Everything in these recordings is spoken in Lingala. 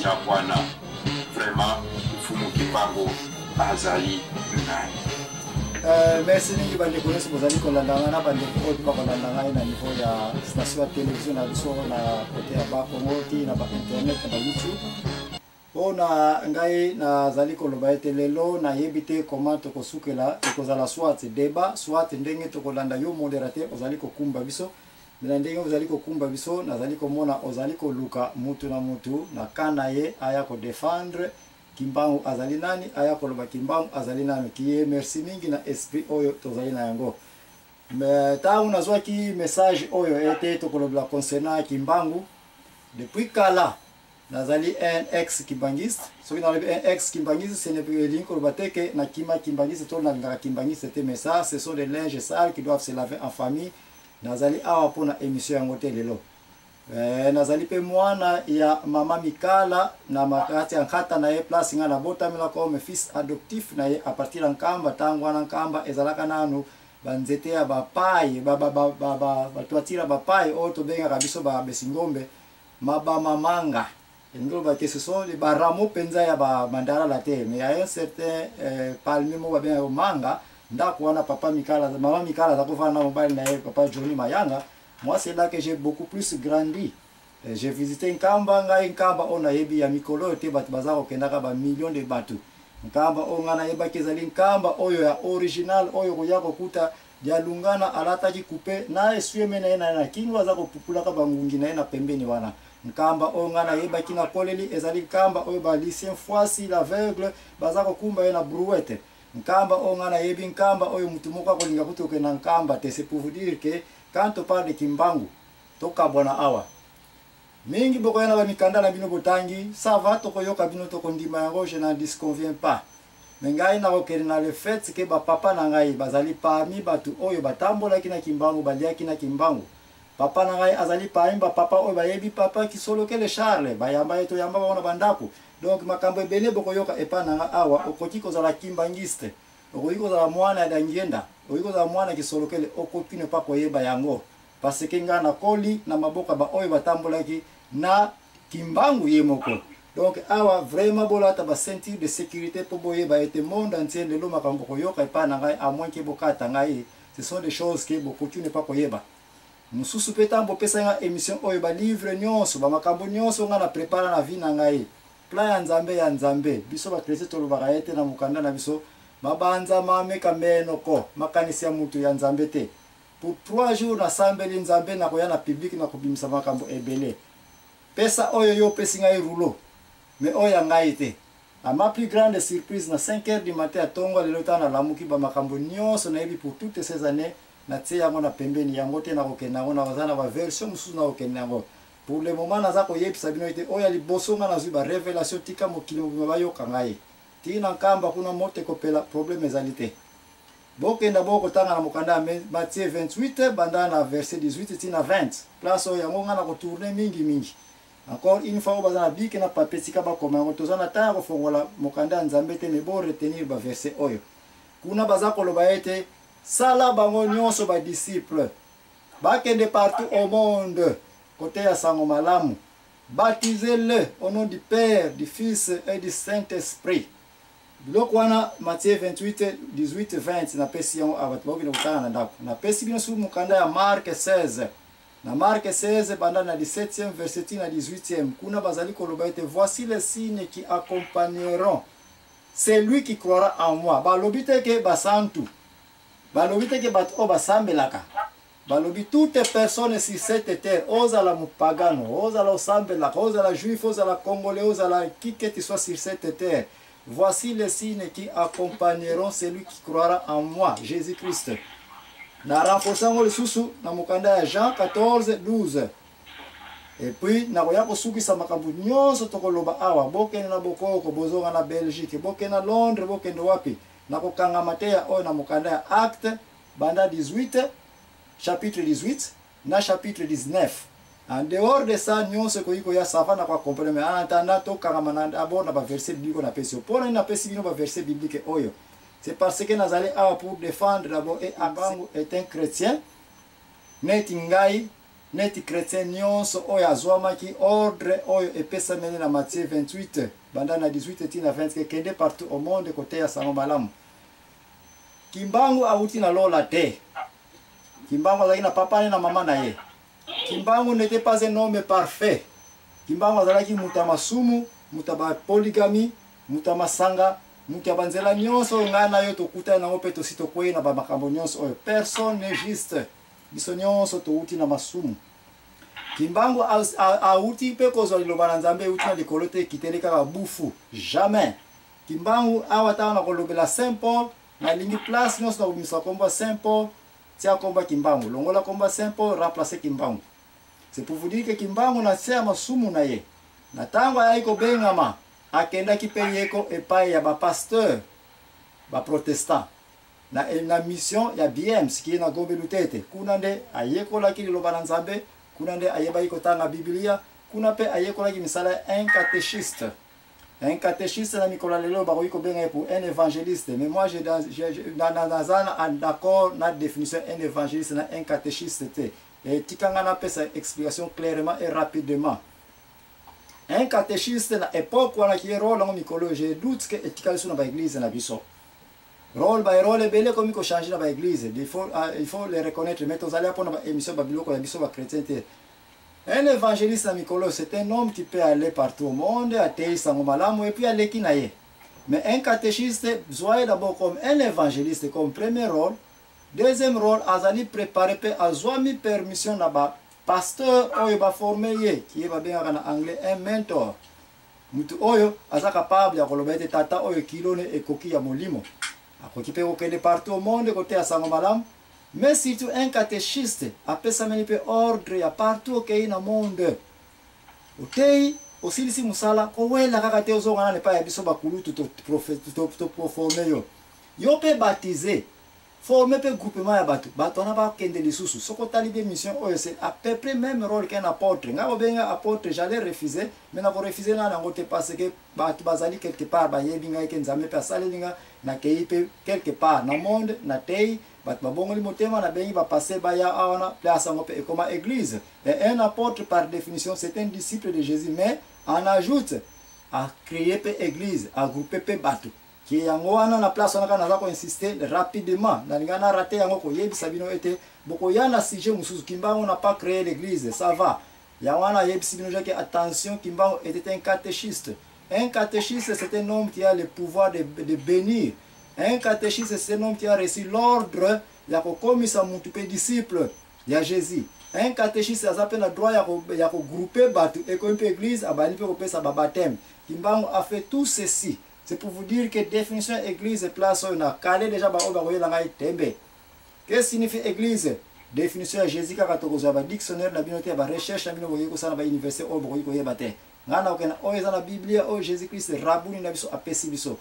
Kiavuana. Vraiment, Mfumu Kimbangu azali nani? Merci mingi bandeko nyonso bozali kolanda ngai na bandeko oyo mpe bakolanda ngai na niveau ya station ya télévision na biso na kote ya Bakongo ti na ba internet na ba YouTube. Mpo na ngai, nazali koloba ete lelo nayebi te comment tokosukela, ekozala soit debat, soit ndenge tokolanda yo moderateur ozali kokumba biso. Mais na ndenge ozali kokumba biso, nazali komona ozali koluka mutu na mutu na camp na ye aya ko defendre Kimbangu azali nani, aya koloba Kimbangu azali nani. Kiye merci mingi na esprit oyo tozali na yango. Mais tango nazwaki message oyo ete tokolobela concernant Kimbangu, depuis kala nazali un ex kimbangiste. Soki nalobi un ex kimbangiste, ce n'est elingi koloba te ke nakima kimbangiste to nalingaka kimbangiste te, mais ça, ce sont des linges sales qui doivent se laver en famille. Nazali awa mpona émission yango te lelo. Nazali mpe mwana ya mama Mikala na makati ya nkata na ye, place ngai nabotamela comme fils adoptif na ye à partir ya Nkamba. Ntango wana Nkamba ezalaka nanu banzete ya bapaye, batoitire ya bapaye oyo tobengaka biso babesingombe mabamamanga. Elingi koloba ke ce sont les barameaux mpenza ya bamandalala te, mais ya un certain palmier moko babengaka manga. Ndako wana papa Mikala, mama Mikala aza kovanda na mobali na ye papa Johnny Mayanga. Moi, c'est là que j'ai beaucoup plus grandi. J'ai visité Nkamba, ngai Nkamba oyo nayebi ya mikolo oyo te, bato baza kokendaka ba millions de bato. Nkamba oyo ngai nayebaki ezali Nkamba oyo ya original, oyo koya kokuta Dialungana alataki coupe na essuie-main na ye na kingo, aza kopupulaka bangungi na ye na pembeni wana. Nkamba oyo ngai nayebaki na koleli ezali Nkamba oyo ba Lucien Fwasi l'aveugle baza kokumba ye na brouette. Nkamba oyo ngai nayebi, Nkamba oyo mutu moko akolinga kutu kokende na Nkamba te. C'est pour vous dire que quand on parle de Kimbangu, tokabwana awa. Mingi bokoya na bamikanda na bino botangi, ça va, tokoyoka bino, tokondima yango, je n'en disconviens pas. Mais ngai nakokende na le fait que ba papa na ngai bazali parmi bato oyo batambolaki na Kimbangu, baliaki na Kimbangu. Papa na ngai azali parmi ba papa oyo bayebi papa Kisolokele Charles, bayamba ye, toyamba bango na bandako. Donc makambo ebele bokoyoka epa na ngai awa. Okoki kozala kimbangiste, okoki kozala mwana ya Dangienda, okoki kozala mwana ya Kisolokele, okoki ne pas koyeba yango, parce que ngai nakoli na maboko ya ba oyo batambolaki na Kimbangu ye moko. Donc awa vraiment bolata ba ceinture de sécurité po boyeba ete monde entier lelo makambo koyoka epa na ngai, à moins que bokata ngai, ce sont des choses que bokoki ne pas koyeba. Mosusu mpe ntango bopesaki ngai émission oyo, ba livre nyonso, ba makambo nyonso ngai na prépara na vie na ngai, plan ya Nzambe ya Nzambe. Biso ba chrétien tolobaka ye te na mokanda na biso mabanza mameka menoko makanisi ya mutu ya Nzambe te. Pour 3 jours nasambeli Nzambe, nakoya na public na kobimisa makambo ebele. Pesa oyo yo opesi ngai rouleau, mais oyo ya ngai te. À ma plus grande surprise, na 5 heures du matin ya tongo lelo, ntango nalamuki, ba makambo nyonso nayebi pour toutes ces années, natie yango na pembeni. Yango te nakokende yango, nakoza na ba version mosusu nakokende yango. Pour le moment naza koyebisa bino ete oyo ya liboso ngai nazwi ba révélation, tika mokili mobimba bayoka ngai. Tii na Nkamba kuna moto ekopela, problème ezali te. Bokenda bokotanga na mokanda ya Matthieu 28 banda na verset 18 ti na 20, place oyo yango ngai nakotourne mingi mingi. Encore une fois, oyo baza na bic na papier, tika bakoma yango. Toza na temps ya kofongola mokanda ya Nzambe te, mais bo retenir ba verset oyo. Kuna baza koloba ete sala bango nyonso ba disciple, bakende partout au monde koteya sango malamu, baptisez-le au nom du Père, du Fils et du Saint-Esprit. Biloko wana Matthieu 28 18 20 napesi yango awa, bato bakokende kotanga na ndako. Napesi bino suku mokanda ya Marc 16. Na Marc 16 banda na 17e verset ti na 18e, kuna bazali koloba ete voici les signes qui accompagneront celui qui croira en moi. Balobi te ke basantu, balobi te ke bato oyo basambelaka, balobi toute personne sur cette terre, ozala mopagano, ozala osambelaka, ozala juif, ozala congolais, ozala qui que tu sois sur cette terre, voici les signes qui accompagneront celui qui croira en moi, Jésus-Christ. Na renforce yango lisusu na mokanda ya Jean 14 12. Et puis nakoya kosukisa makambo nyonso tokoloba awa. Bokende na bokoko, bozonga na Belgique, bokende na Londres, bokende wapi, nakokanga mateya oyo na mokanda ya Acte banda 18, chapitre 18 na chapitre 19. En dehors de ça, nyonso ekoki koya, ça va, na koaccompagne, mais en attendant tokangama na d'abord na baverset biblique oyo napesi yo. Mpo na nini napesi bino baverset biblique oyo? C'est parce que nazali awa pour défendre d'abord et Kimbangu est un chrétien neti ngai. Neti chretien nionso oyo azuamaki ordre oyo epesameli na Matthieu 28 banda na 18 ti na 20 ke kende partout au monde koteya sango malamu. Kimbangu awuti na lola te. Kimbangu azalaki na papa ne na mama na ye. Kimbangu n'etait pas un homme parfait. Kimbangu azalaki moto ya masumu, moto ya ba polygamie, moto ya masanga, moto ya banzela nyonso oyo ngai na yo tokutani nango mpe tosi tokwei na bamakambo nyonso oyo. Personne n'est juste. Biso nyonso towuti na masumu. Kimbangu awuti mpe kozwa liloba na Nzambe ewuti na likolo te ekiteli kaka bufu. Jamais. Kimbangu awa ntango nakolobela Saint Paul, nalingi place nyonso nakobimisa nkombo ya Saint Paul, tia nkombo ya Kimbangu. Longola nkombo ya Saint Paul, remplacer Kimbangu. C'est pour vous dire que Kimbangu na se ya masumu na ye, na ntango ayaki kobengama, akendaki mpe yeko epai ya ba pasteur, ba protestant. Na, na mission ya BMS qui est na Gombe Lutete. Kuna nde ayekolaki liloba na Nzambe, kuna nde ayebaki kotanga Biblia, kuna pe ayekolaki misala ya un catéchiste. Un catéchiste na mikolo ya lelo bakoki kobenga ye pour un évangéliste, mais moi je, je, je na, na, naza na, d'accord na définition un évangéliste na un catéchiste te. Et tika nga napesa explication clairement et rapidement. Un catéchiste na époque wana ki rôle yango mikolo je doute que etikali so na ba église na biso. Role ba role ebele ekomi ko changer na ba eglise il faut ah, il faut les reconnaître mais tozali pona ba émission ba biloko ya biso ba chrétien te. Un évangéliste na mikolo c'est un homme qui peut aller partout au monde ateyi sango malamu et puis aleki na ye. Mais un catéchiste zwa d'abord comme un évangéliste comme premier rôle. Deuxième rôle azali préparé pe azwami permission na ba pasteur oyo ba former ye qui est babengaka na anglais un mentor. Mutu oyo aza capable ya koloba ete tata oyo kilo ne ekoki ya molimo. Akoki pe kokende partout au monde koteya sango malamu. Mais surtout un catéchiste apesameli pe ordre ya partout okei na monde. Oteyi, osilisi mosala, kowela kaka te ozonga nanu epai ya biso bakulutu to proforme yo. Yo pe baptise. Former pe groupement ya batu, batu wana bakende lisusu. Soki otali bien mission oyo c'est à peu près meme role qu'un apotre. Nga bobengi nga apotre, j'allais refuser, mais nako refuser nanu yango te parce que batu bazali quelque part bayebi ngai ke Nzambe pe asaleli nga, nakeyi pe quelque part na monde, nateyi, batu babongoli motema, nabengi ba pasteurs baya awa wana, place yango pe ekoma eglise. Et un apotre par définition c'est un disciple de Jésus, mais en ajoute a créer pe eglise, a grouper pe batu. Ke yango wana na place wana kaka naza ko insister rapidement, nalinga na rater yango koyebisa bino ete bokoya na sujet mosusu. Kimbangu n'a pas cree l'église, ça va. Yango wana ayebisi bino que attention, Kimbangu était un catéchiste. Un catéchiste, c'est un homme qui a le pouvoir de bénir. Un catéchiste, c'est un homme qui a reçu l'ordre ya kokomisa mutu pe disciple ya Jésus. Un catéchiste aza pe na droit ya ko grouper batu ekomi pe église, abandi pe kopesa ba baptême. Kimbangu a fait tout ceci. C'est pour vous dire que définition ya église place oyo na kale déjà ba oyo bakoyela ngai tembe. Que signifie église? Définition ya Jésus kaka tokozwa ba dictionnaire na bino te, ba recherche na bino bokoki kosala na ba université oyo bokoki koyeba te. Ngai nakokenda oyo eza na Biblia oyo Jésus Christ rabuni na biso apesi biso.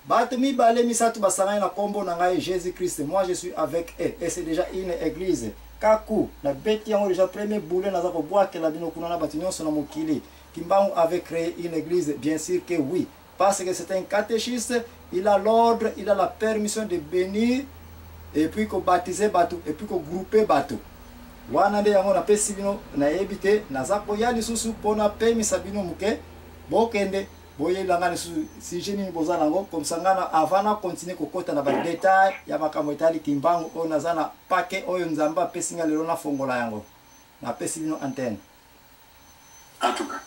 Bato mibale misato basangani na kombo na ngai Jésus Christ, moi je suis avec eux et c'est déjà une église. Kaku na beti yango déjà premier boulet naza kobwakela bino kuna na bato nyonso na mokili. Kimbangu avait créé une église, bien sûr que oui. Parce que c'est un catéchiste, il a l'ordre, il a la permission de bénir et puis ko baptiser bato et puis ko grouper bato. Wana nde yango napesi bino, nayebi te, naza koya lisusu mpo napemisa bino moke, bokende boyela nga lisusu sujet nini boza nango, comme ça nga na avant na continuer kokota na ba détails ya makambo etali Kimbangu oyo naza na paquet oyo Nzambe apesi nga lelo nafongola yango. Napesi bino antenne. En tout cas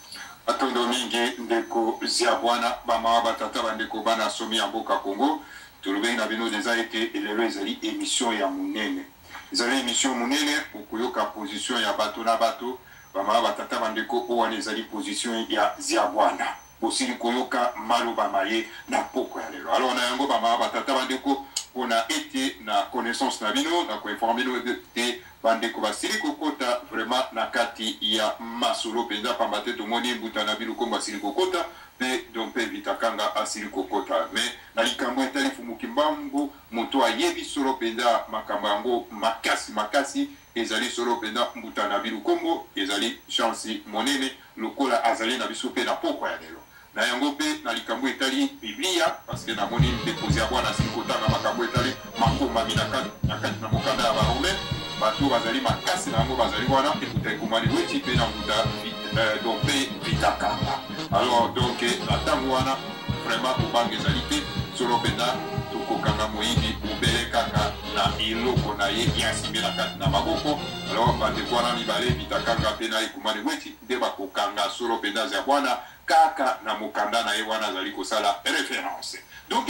matondo mingi ndeko Ziabwana, ba mama ba tata ba ndeko bana somi ya mboka Congo, tolobaki na bino dejà ete lelo ezali emission ya munene, ezali emission munene, bokoyoka position ya bato na bato, ba mama ba tata ba ndeko, oyo wana ezali position ya Ziabwana, bosili koyoka maloba maye na pokwa ya lelo. Alors na yango ba mama ba tata ba ndeko, pona ete na connaissance na bino, na ko informer bino ete Ba ndeko basili kokota vraiment na kati ya masolo penza pamba te tomoni Mbuta Nabi Lukombo asili kokota pe Dompe Vita Kanga asili kokota mais na likambo etali Mfumu Kimbangu moto ayebi solo penza makambo yango makasi makasi ezali solo penza Mbuta Nabi Lukombo ezali chance monene lokola azali na biso pe na pokwa ya lelo. Na yango mpe na likambo etali Biblia, parce que namoni ndeko Ziabwana asili kotanga makambo etali makomami na kati na mokanda ya Barome. Bato bazali makasi na yango bazali wana, ekuta Ekumani Weti mpe na mbuta donc mpe Vita Kanga. Alors donc na ntango wana vraiment kobanga ezali te. Solo mpenza tokokanga moyibi mobele kaka na eloko na ye ya asimbi na kati na maboko. Alors bandeko wana mibale, Vita Kanga mpe na Ekumani Weti, nde bakokanga solo mpenza Ziabwana kaka na mokanda na ye wana azali kosala référence. Donc